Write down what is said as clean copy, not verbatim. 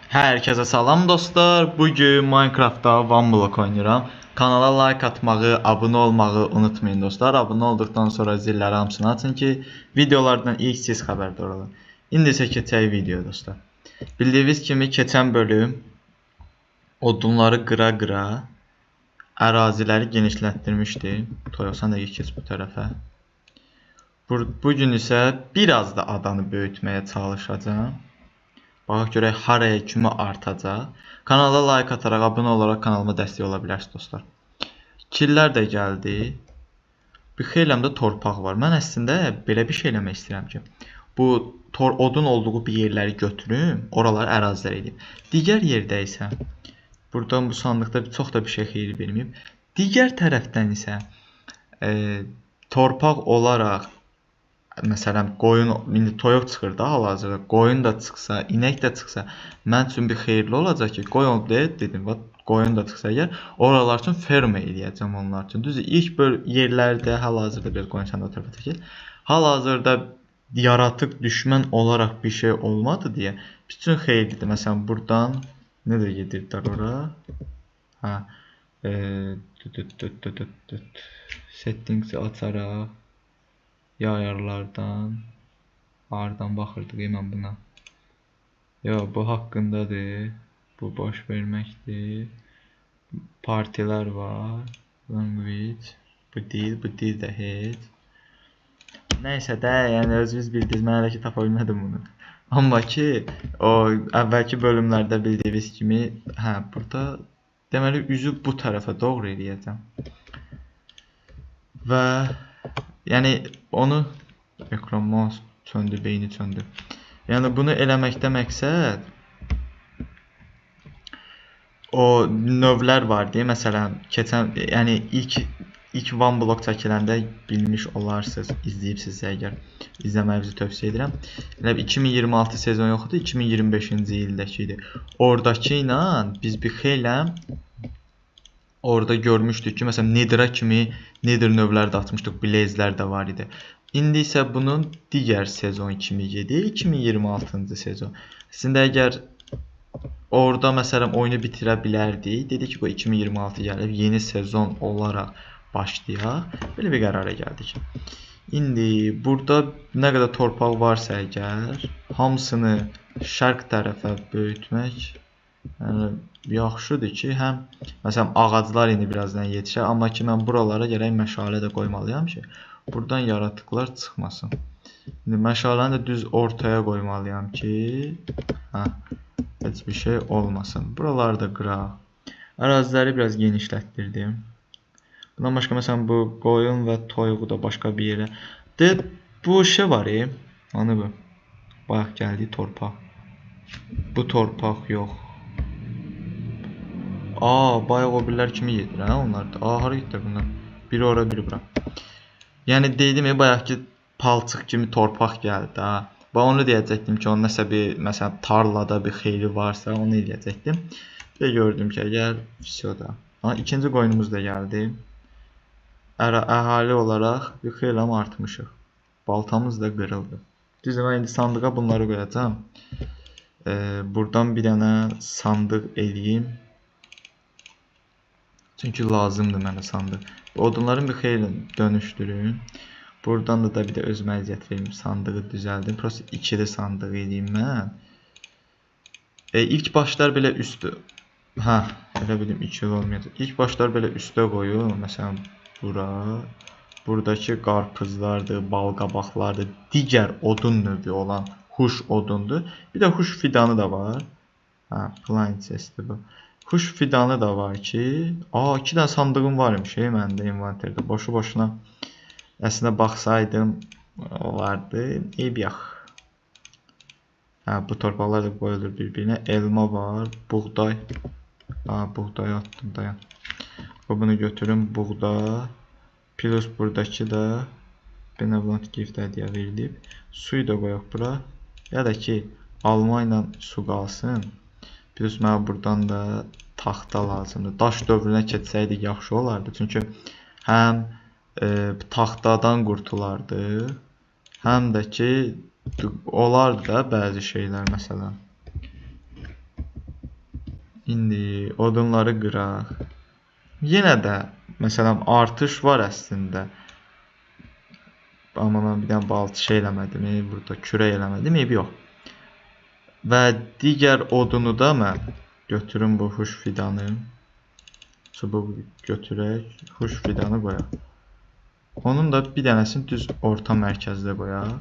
Herkese salam dostlar. Bugün Minecraft'ta One Block oynayıram. Kanala like atmağı, abone olmağı unutmayın dostlar. Abone olduktan sonra zilləri hamısını açın ki videolardan ilk siz xəbərdar olun. İndi isə keçək video dostlar. Bildiyiniz kimi keçən bölüm odunları qıra-qıra əraziləri genişləndirmişdim. Toyuq, sən də keç bu tərəfə. Bugün isə biraz da adanı böyütməyə çalışacağam. Baxaq görək haraya kimi artacaq. Kanala like ataraq, abunə olaraq kanalıma dəstək ola bilərsiniz dostlar. Killər də gəldi. Bir xeyləm də torpaq var. Mən əslində belə bir şey eləmək istəyirəm ki, bu odun olduğu bir yerləri götürüm, oraları ərazilər edeyim. Digər yerdə isə buradan bu sandıqda çox da bir şey xeyir verməyib. Digər tərəfdən isə torpaq olaraq məsələn, qoyun, indi toyuq çıxır da hal-hazırda, qoyun da çıxsa, inək də çıxsa, mən üçün bir xeyirli olacaq ki, qoyun dedim, qoyun da çıxsa əgər, oralar üçün ferma eləyəcəm onlar üçün. Düzdür, ilk yerlərdə hal-hazırda biraz qoyun sən də o tərəfə çəkil. Hal-hazırda yaratıq düşmən olaraq bir şey olmadı deyə, bütün xeyirlidir. Məsələn, buradan nə də gedirdilər ora? Hə, settings-i açaraq, ayarlardan, hardan baxırdıq mən buna? Yox, bu haqqındadır. Bu boş verməkdir. Partilər var. Language. Bu deyil, bu deyil də heç. Nəysə də, yəni özünüz bildiniz, mən hələ ki tapa bilmədim bunu. Amma ki, o əvvəlki bölümlərdə bildiyiniz kimi, hə, burada deməli üzü bu tərəfə doğru eləyəcəm. Və yəni onu ekran mouse söndü, beyni söndü. Yəni bunu eləməkdə məqsəd o növlər var deyə, məsələn, keçən, yəni ilk One Block çəkiləndə bilmiş olarsınız, izləyibsinizsə əgər, izləməyinizi tövsiyə edirəm. Elə 2026 sezon yox idi, 2025-ci ildəki idi. Oradakı ilə biz bir xeyli orada görmüşdük ki, məsələn, Nether'a kimi Nether növləri də atmışdıq, Blaze'lər də var idi. İndi isə bunun digər sezon kimi gedir, 2026-cı sezon. Əslində, əgər orada, məsələn, oyunu bitirə bilərdik, dedik ki, bu 2026 gəlib, yeni sezon olaraq başlayaq. Belə bir qərara gəldik. İndi burada nə qədər torpaq varsa əgər, hamısını şərq tərəfə böyütmək, yəni, yaxşıdır ki, həm məsələn ağaclar indi birazdan yetişər, amma ki mən buralara gərək məşalə də qoymalıyam ki, buradan yaratıqlar çıxmasın. İndi məşaləni də düz ortaya qoymalıyam ki, hə, heç bir şey olmasın. Buraları da qıraq. Əraziləri biraz genişlətdirdim. Bundan başqa məsələn bu qoyun və toyuğu da başqa bir yerə. De, bu şey var, hani bu? Bayaq gəldi torpaq. Bu torpaq yox. Aa, bayaq o birlər kimi gedir, hə, onlar da. Aa, hara getdilər bunlar? Biri ora, biri bura. Yəni, dedim, bayaq ki, palçıq kimi torpaq gəldi, ha. Bax, onu deyəcəkdim ki, onun nəsə bir, məsələn, tarlada bir xeyri varsa, onu eləyəcəkdim. Bir də gördüm ki, əgər, vəsə da. Aha, ikinci qoyunumuz da gəldi. Əhali olaraq bir xeyli amma artmışıq. Baltamız da qırıldı. Düzdür, mən indi sandığa bunları qoyacağam. Buradan bir dənə sandıq eləyim. Çünki lazımdır mənə sandıq. Odunların bir xeyli dönüşdürün. Buradan da bir də özümə əziyyət verim. Sandığı düzəldim. Prosta ikili sandığı eləyim mən. İlk başlar belə üstü. Hə, elə bilim ikili olmayacaq. İlk başlar belə üstə qoyum. Məsələn, bura. Buradakı qarpızlardır, balqabaqlardır. Digər odun növü olan huş odundur. Bir də huş fidanı da var. Hə, plant chest'dir bu. Huş fidanı da var ki, iki dənə sandığım var imiş, məndə inventerdə. Boşu boşuna əslində baxsaydım olardı. Eyb yox. Hə, bu torpaqlar da qoyulur bir-birinə. Elma var, buğday. Buğdayı atdım, dayan. Bunu götürüm, buğda. Plus buradakı da Benevolent Gift hədiyyə verilib. Suyu da qoyaq bura. Ya da ki, alma ilə su qalsın. Plus mənə buradan da taxta lazımdır. Daş dövrünə keçsəydik yaxşı olardı. Çünki həm taxtadan qurtulardı, həm də ki, olardı da bəzi şeylər məsələn. İndi odunları qıraq. Yenə də, məsələn, artış var əslində. Amma mən bir dənə balta şey eləmədim, burada kürək eləmədim, eybi yox. Və digər odunu da mən götürüm bu huş fidanı. Çubuğu götürək, huş fidanı qoyaq. Onun da bir dənəsini düz orta mərkəzdə qoyaq.